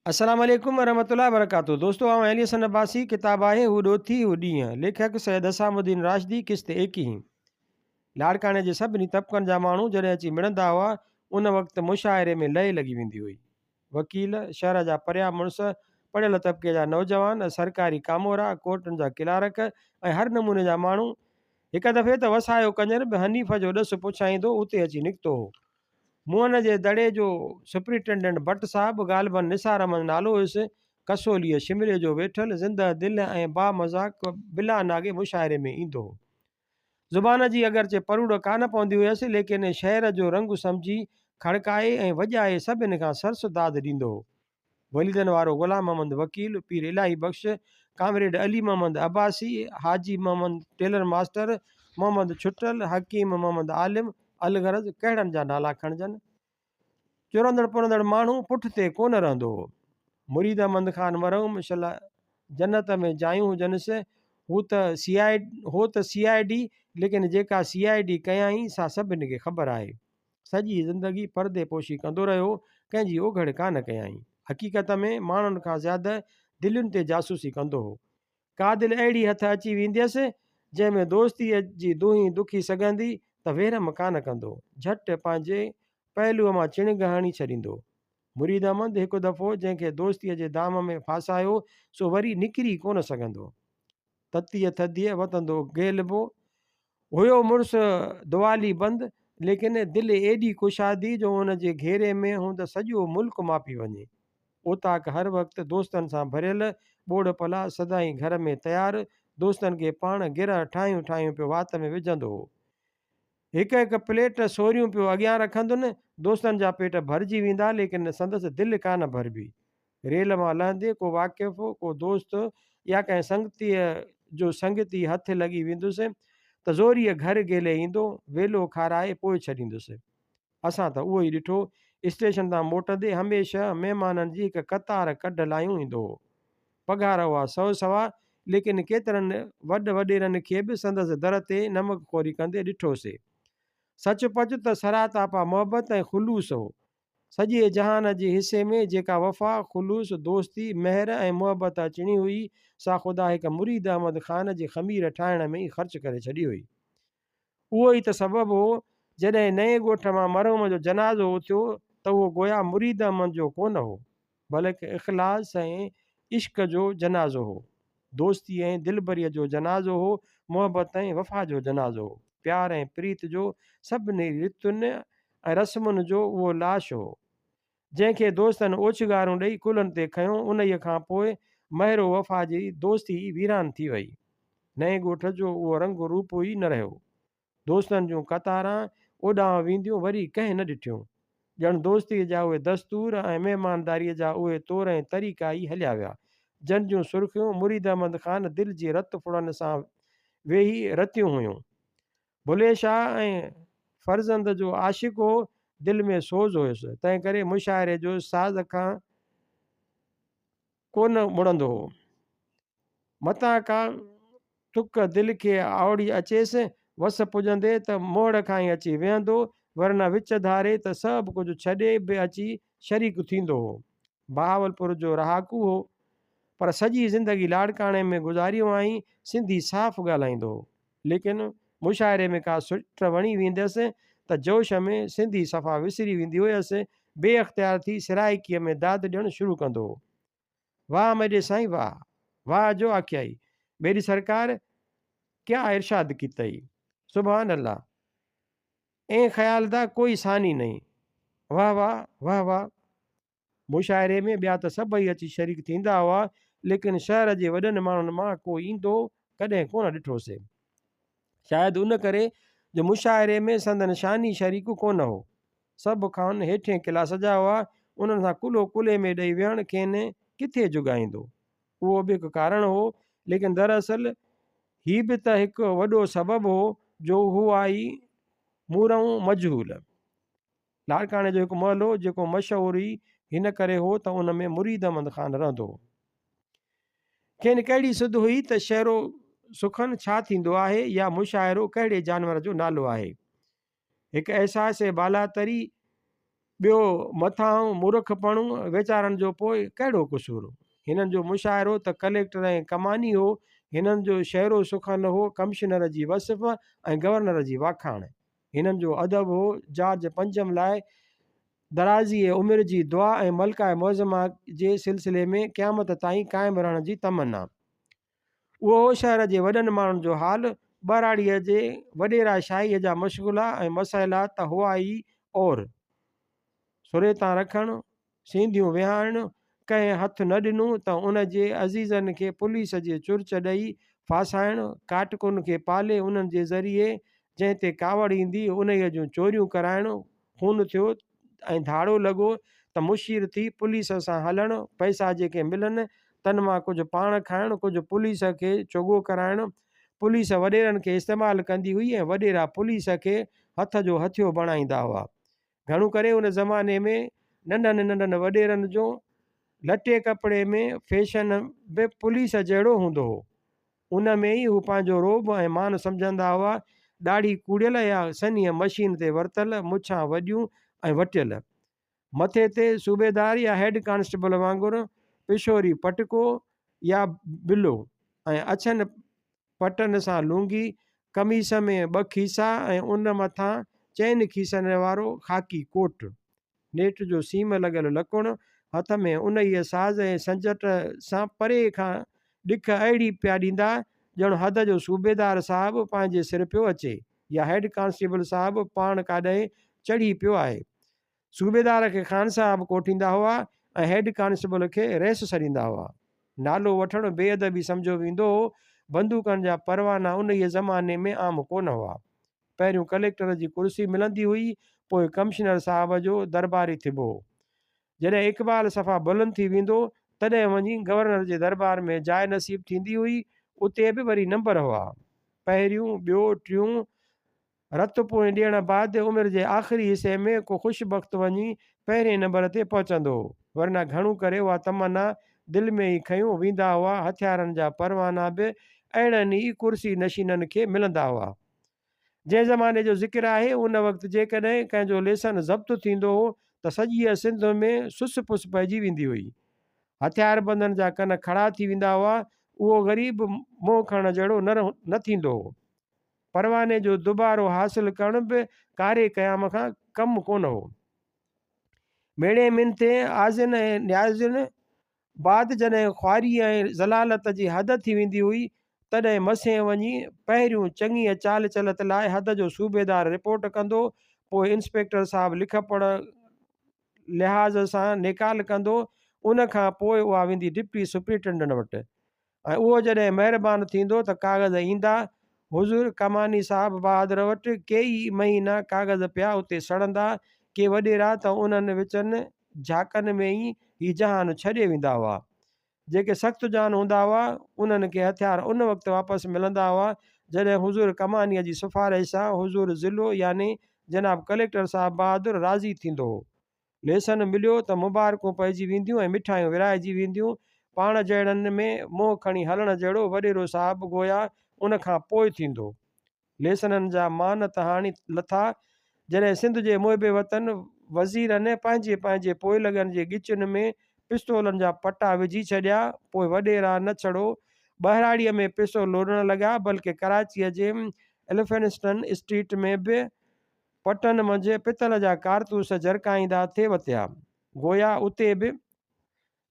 السلام عليڪم ورحمة الله وبرڪاته دوستو آئون علي حسن عباسي ڪتاب آهي هو ڏوٿي هو ڏينهن ليکڪ سيد حسام الدين راشدي قسط ايڪيهين لاڙڪاڻي جي سڀني طبقن جا ماڻهو جڏهن اچي مڙندا هئا ان وقت مشاعري ۾ لئي لڳي ويندي هئي وڪيل شهر جا پريا مڙس پڙهيل طبقي جا نوجوان سرڪاري ڪامورا ڪورٽن جا ڪلارڪ ۽ هر نموني جا ماڻهو هڪ دفعي ته وسايو ڪڃر به حنيف جو ڏس پڇائيندو اتي اچي نڪتو هو موهن جي دڙي جو سپرنٽينڊنٽ بٽ صاحب، غالباً نثار احمد نالو هيس، ڪسوليء شملي جو ويٺل، زنده دل ۽ بامذاق بلا ناغي مشاعري ۾ ايندو هو. زبان جي اگرچه پروڙ ڪانه پوندي هيس، ليڪن شعر جو رنگ سمجهي، کڙڪائي ۽ وڄائي سڀن کان سرس داد ڏيندو هو. وليدن وارو غلام محمد وڪيل، پير الاهي بخش، ڪامريڊ علي محمد عباسي، حاجي محمد ٽيلر ماسٽر، محمد ڇٽل، حڪيم محمد عالم، الغرض ڪهڙن جا نالا کڻجن. چرندڙ پرندڙ ماڻهو پٺتي ڪونه رهندو هو. مريد احمد خان مرحوم شل جنت ۾ جايون هجنس، هو ته سي آء هو ته سي I D, ليڪن جيڪا سي I D ڪيائين سا سڀني کي خبر آهي. سڄي زندگي پردي پوشي ڪندو رهيو، ڪنهن جي اوگهڙ ڪانه ڪيائين. حقيقت ۾ ماڻهن کان زياده دلين تي جاسوسي ڪندو هو. ڪا دل اهڙي هٿ اچي وينديس، جنهن ۾ دوستيء جي دونهين دکي سگهندي ته ويرم ڪانه ڪندو. جهٽ پنهنجي پهلوء مان چڻنگ هڻي ڇڏيندو. مريد احمد هڪ دفعو جنهن کي دوستيء جي دام ۾ ڦاسايو، سو وري نڪري ڪونه سگهندو. تتيء ٿڌيء وتندو گيلبو. هيو مڙس دوالي بند، ليڪن دل ايڏي ڪشادي جو ان جي گهيري ۾ هوند سڄو ملڪ ماپي وڃي. اوطاق هر وقت دوستن سان ڀريل، ٻوڙ پلاء سدائين گهر ۾ تيار، دوستن کي پاڻ گرهه ٺاهيون ٺاهيون پيو وات ۾ وجهندو هو. هڪ هڪ پليٽ سوريون پيو اڳيان رکندن، دوستن جا پيٽ ڀرجي ويندا، ليڪن سندس دل ڪانه ڀربي. ريل مان لهندي ڪو واقف، ڪو دوست يا ڪنهن سنگتيء جو سنگتي هٿ لڳي ويندس ته زوريء گهر گهلي ايندو، ويلو کارائي پوء ڇڏيندس. اسان ته اهو ئي ڏٺو. اسٽيشن تان موٽندي هميشه مهمانن جي هڪ قطار ڪڍ لايون ايندو هو. پگهار هئا سئو سوا، ليڪن ڪيترن وڏ وڏيرن کي به سندس در تي نمڪ خوري ڪندي ڏٺوسي. سچ پچ ته سراتاپا محبت ۽ خلوص هو. سڄي جهان جي حصي ۾ جيڪا وفا، خلوص، دوستي، مهر ۽ محبت اچڻي هئي، سا خدا هڪ مريد احمد خان جي خمير ٺاهڻ ۾ ئي خرچ ڪري ڇڏي هئي. اهو ئي ته سبب هو، جڏهن نئين ڳوٺ مان مرحوم جو جنازو اٿيو ته اهو گويا مريد احمد جو ڪونه هو، بلڪ اخلاص ۽ عشق جو جنازو هو. دوستي ۽ دلبريء جو جنازو هو، محبت ۽ وفا جو جنازو هو، پيار ۽ پريت جو، سڀني ريتن ۽ رسمن جو اهو لاش هو، جنهن کي دوستن اوڇگارون ڏئي ڪلهن تي کنيو، انهيء کان پوء مهر و وفا جي دوستي ئي ويران ٿي وئي. نئين ڳوٺ جو اهو رنگ روپ ئي نه رهيو. دوستن جون قطاران اوڏانهن وينديون وري ڪنهن نه ڏٺيون. ڄڻ دوستيء جا اهي دستور ۽ مهمانداريء جا اهي طور ۽ طريقا ئي هليا ويا، جن جون سرخيون مريد احمد خان دل جي رت ڦڙن سان ويهي رتيون هيون. بلهي شاهه ۽ فرزند جو عاشق هو، دل ۾ سوز هيس، تنهنڪري مشاعري جو ساز کان ڪونه مڙندو هو. متان ڪا تڪ دل کي آوڙي اچيس، وس پڄندي ته موڙ کان ئي اچي ويهندو، ورنه وچ ڌاري ته سڀ ڪجهه ڇڏي به اچي شريڪ ٿيندو هو. بهاولپور جو رهاڪو هو، پر سڄي زندگي لاڙڪاڻي ۾ گذاري هئائين، سنڌي صاف ڳالهائيندو هو. ليڪن مشاعري ۾ ڪا سٽ وڻي وينديس ته جوش ۾ سنڌي صفا وسري ويندي هيس، بي اختيار ٿي سرائيڪيء ۾ داد ڏيڻ شروع ڪندو هو. واهه ميڏي سائين واهه! واهه جو آکيائي! ميڏي سرڪار ڪيا ارشاد ڪيتئي! سبحان الله! اين خيال دا ڪوئي ثاني نهين! واهه واهه! واهه واهه! مشاعري ۾ ٻيا ته سڀئي اچي شريڪ ٿيندا هئا، ليڪن شهر جي وڏن ماڻهن مان ڪو ايندو ڪڏهن ڪونه ڏٺوسين. شايد ان ڪري جو مشاعري ۾ سندن شاني شريڪ ڪونه هو. سڀ کانئن هيٺين ڪلاس جا هئا، انهن سان ڪلهو ڪلهي ۾ ڏئي ويهڻ کين ڪٿي جڳائيندو. اهو به هڪ ڪارڻ هو، ليڪن دراصل هي به ته هڪ وڏو سبب هو جو هئا ئي مورئون مجهول. لاڙڪاڻي جو هڪ محلو جيڪو مشهور ئي هن ڪري هو ته ان ۾ مريد احمد خان رهندو هو. کين ڪهڙي سڌ هئي ته شعر و سخن ڇا ٿيندو آهي يا مشاعرو ڪهڙي جانور جو نالو آهي. هڪ احساس بالاتري ٻيو مٿانهون مورکپڻو، ويچارن جو پوء ڪهڙو قصور؟ هنن جو مشاعرو ته ڪليڪٽر ۽ ڪماني هو، هنن جو شعر و سخن هو ڪمشنر جي وصف ۽ گورنر جي واکاڻ. هنن جو ادب هو جارج پنجم لاء درازيء عمر جي دعا ۽ ملڪه معظمه جي سلسلي ۾ قيامت تائين قائم رهڻ جي تمنا. اهو هو شهر جي وڏن ماڻهن جو حال. ٻهراڙيء جي وڏيرا شاهيء جا مشغلا ۽ مسئلا ته هئا ئي اور. سري تان رکڻ، سينڌيون وهائڻ، ڪنهن هٿ نه ڏنو ته ان جي عزيزن کي پوليس جي چرچ ڏئي ڦاسائڻ، ڪاٽڪن کي پالي انهن جي ذريعي جنهن تي ڪاوڙ ايندي انهيء جون چوريون ڪرائڻ، خون ٿيو ۽ ڌاڙو لڳو ته مشير ٿي پوليس سان هلڻ، پئسا جيڪي ملن تن مان ڪجهه پاڻ کائڻ، ڪجهه پوليس کي چوڳو ڪرائڻ. پوليس وڏيرن کي استعمال ڪندي هئي ۽ وڏيرا پوليس کي هٿ جو هٿيو بڻائيندا هئا. گهڻو ڪري ان زماني ۾ ننڍن ننڍن وڏيرن جو لٽي ڪپڙي ۾ فيشن به پوليس جهڙو هوندو هو. ان ۾ ئي هو پنهنجو رعب ۽ مان سمجهندا هئا. ڏاڙهي ڪوڙيل يا سنهيء مشين تي ورتل، مڇان وڏيون ۽ وٽيل. مٿي تي صوبيدار يا هيڊ ڪانسٽيبل وانگر پشوري پٽڪو يا بلو ۽ اڇن پٽن سان لونگي، قميص ۾ ٻه کيسا ۽ ان مٿان چئن کيسن وارو خاڪي ڪوٽ. نيٽ جو سيم لڳل لڪڻ هٿ ۾ انهيء ساز ۽ سنجٽ سان پري کان ڏک اهڙي پيا ڏيندا ڄڻ حد جو صوبيدار صاحب پنهنجي سر پيو اچي يا هيڊ ڪانسٽيبل صاحب پاڻ ڪاڏانهن چڙهي پيو آهي. صوبيدار کي خان صاحب ڪوٺيندا هئا ۽ هيڊ ڪانسٽيبل کي رئيس سڏيندا هئا. نالو وٺڻ بي ادبي سمجهيو ويندو هو. بندوقن جا پروانا انهيء زماني ۾ عام ڪونه هئا. پهريون ڪليڪٽر جي ڪرسي ملندي هئي، پوء ڪمشنر صاحب جو درباري ٿبو هو. جڏهن اقبال صفا بلند ٿي ويندو، تڏهن وڃي گورنر جي دربار ۾ جاء نصيب ٿيندي هئي. اتي به وري نمبر هئا. پهريون، ٻيو، ٽيون. رت پوئين ڏيڻ بعد عمر جي آخري حصي ۾ ڪو خوش بخت وڃي پهرئين نمبر تي پهچندو هو. ورنه گهڻو ڪري اها تمنا دل ۾ ئي کنيو ويندا هئا. هٿيارن جا پروانا به اهڙن ئي ڪرسي نشينن کي ملندا هئا. جنهن زماني جو ذڪر آهي، ان وقت جيڪڏهن ڪنهن جو ليسن ضبط ٿيندو هو ته سڄيء سنڌ ۾ سس پس پئجي ويندي هئي. هٿياربندن جا ڪن کڙا ٿي ويندا هئا. اهو غريب منهن کڻڻ جهڙو نه ٿيندو هو. پرواني جو دوبارو حاصل ڪرڻ به ڪاري قيام کان ڪم ڪونه هو. ميڙي منٿين، آزين ۽ نيازين بعد جڏهن خواريء ۽ ذلالت جي حد ٿي ويندي هئي، تڏهن مسين وڃي پهريون چڱيء چال چلت لاء حد جو صوبيدار رپورٽ ڪندو، پوء انسپيڪٽر صاحب لکپڙهه لحاظ سان نيڪال ڪندو، ان کان پوء اها ويندي ڊپٽي سپرنٽينڊنٽ وٽ ۽ اهو جڏهن مهربان ٿيندو ته ڪاغذ ايندا. حضور ڪماني صاحب بهادر وٽ ڪيئي مهينا ڪاغذ پيا اتي سڙندا، ڪي وڏيرا ته انهن وچن جھاڪن ۾ ئي هي جهان ڇڏي ويندا هئا. جيڪي سخت جان هوندا هئا، انهن کي هٿيار ان وقت واپس ملندا هئا، جڏهن حضور ڪمانيء جي سفارش سان حضور ضلعو يعني جناب ڪليڪٽر صاحب بهادر راضي ٿيندو هو. ليسن مليو ته مبارڪون پئجي وينديون ۽ مٺايون ورهائجي وينديون. پاڻ جهڙن ۾ منهن کڻي هلڻ جهڙو وڏيرو صاحب گويا ان کان پوء ٿيندو. ليسنن جا مان ته هاڻي لٿا، جڏهن سنڌ جي محب وطن وزيرن پنهنجي پنهنجي پوئلڳن جي ڳچين ۾ پستولن جا پٽا وجهي ڇڏيا، پوء وڏيرا نه ڇڙو ٻهراڙيء ۾ پستول لوڏڻ لڳا، بلڪه ڪراچيء جي ايليفنسٽن اسٽريٽ ۾ به پٽن منجهه پتل جا ڪارتوس جرڪائيندا ٿي وتيا. گويا اتي به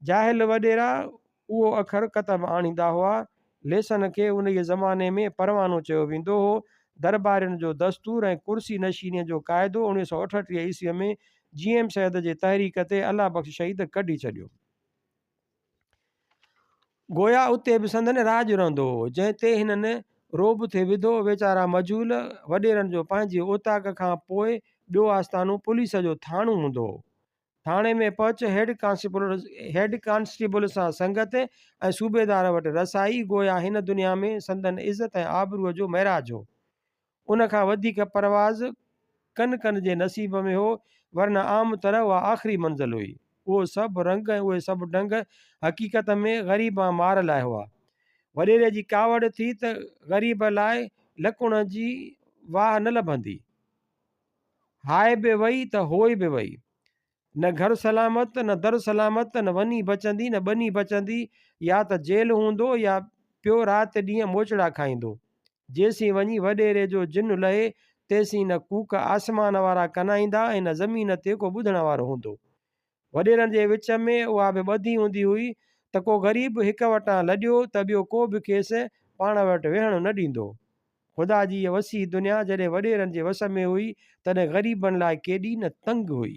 جاهل وڏيرا اهو اکر ڪتب آڻيندا هئا. ليسن کي انهيء زماني ۾ پروانو چيو ويندو هو. درٻارين جو دستور ۽ ڪرسي نشينيء جو قاعدو 1938 عيسويء ۾ جي ايم سيد جي تحريڪ تي الله بخش شهيد ڪڍي ڇڏيو. گويا اتي به سندن راڄ رهندو هو، جنهن تي هنن رعب ٿي وڌو. ويچارا مجهول وڏيرن جو پنهنجي اوطاق کان پوء ٻيو آستانو پوليس جو ٿاڻو هوندو هو. ٿاڻي ۾ پهچ هيڊ ڪانسٽيبل سان سنگت ۽ صوبيدار وٽ رسائي گويا هن دنيا ۾ سندن عزت ۽ آبروء جو معراج هو. ان کان وڌيڪ پرواز ڪن ڪن جي نصيب ۾ هو، ورنه عام طرح اها آخري منزل هئي. اهو سڀ رنگ ۽ اهي سڀ ڍنگ حقيقت ۾ غريبان مار لاء هئا. وڏيري جي ڪاوڙ ٿي ته غريب لاء لڪڻ جي واهه نه لڀندي. هاء به وئي ته هوء به وئي. نه گهر سلامت، نه در سلامت، نه وني بچندي، نه ٻني بچندي، يا ته جيل هوندو يا پيو رات ڏينهن موچڙا کائيندو. جيسين وڃي وڏيري جو جن لهي، تيسين نه ڪوڪ آسمان وارا ڪنائيندا ۽ نه زمين تي ڪو ٻڌڻ وارو هوندو. وڏيرن جي وچ ۾ اها به ٻڌي هوندي هئي ته ڪو غريب هڪ وٽان لڏيو ته ٻيو ڪو به کيس پاڻ وٽ ويهڻ نه ڏيندو. خدا جي هيء وسيع دنيا جڏهن وڏيرن جي وس ۾ هئي، تڏهن غريبن لاء ڪيڏي نه تنگ هئي.